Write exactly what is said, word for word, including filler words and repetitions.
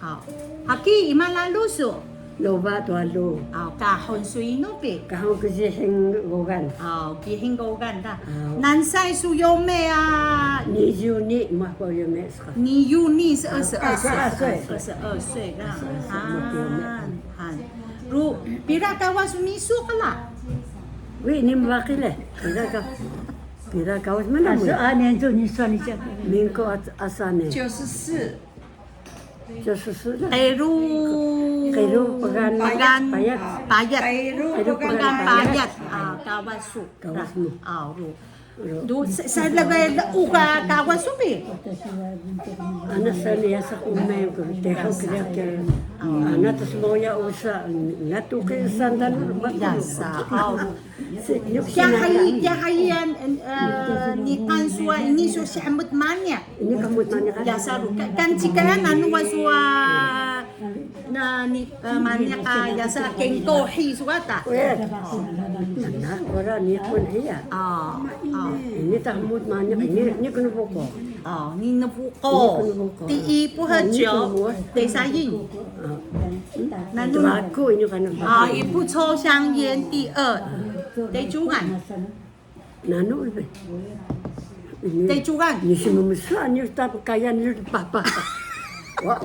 好, haki ima lalu su? Loba to alu. Aw, kahun su inu pi? Kahun Kizihing Gogan. Aw, Kizihing Gogan da. Aw. Nansay su yome a? Niyuni mako yome ska. Niyuni 是二十二岁. 二十二岁. 二十二岁 da. 二十二岁 mako yome. Han, han. Ru, pira kawas misu kala? Wi, ini mbaki le. Pira ka, pira kawas mana mu? Asa anen tu nisa nisa. Mingko as-, asa anen. 九十四. 九十四 la. Qiru. Qiru pgan payat. Payat. Qiru pgan payat. Payat. Ah, kawas su. Kawas mu. Ah, ru. Ru. Du, sa, sa lagay la uka kawas su pi? Ana sa niya sa umay ko. Teho kaya kaya. Ana tas moya usa. Natuki sandan. Yasa. Ah, ru. Kya hayi, kya hayi an, eh, niqan suwa ini su si hemut mani. Ini ka hemut mani ka? Yasa ru. Ka-, kan cikayan anu wa suwa na ni, eh, mani ka yasa kengko hi suwa ta. Weh. Nah, ora ni pun hiya. Ah, ah. Ini ta hemut mani, ini, ini kena buko. Oh, 你的父母. Ini kena buko. 第一不喝酒, 第三饮. Ah. Nanu. Aku ini kana. Ah, 一不抽香烟, 第二. Tecugan. Nanu lebih. Ini. Tecugan. Ini si memesu, ini ta pekayan ini papa. Wah,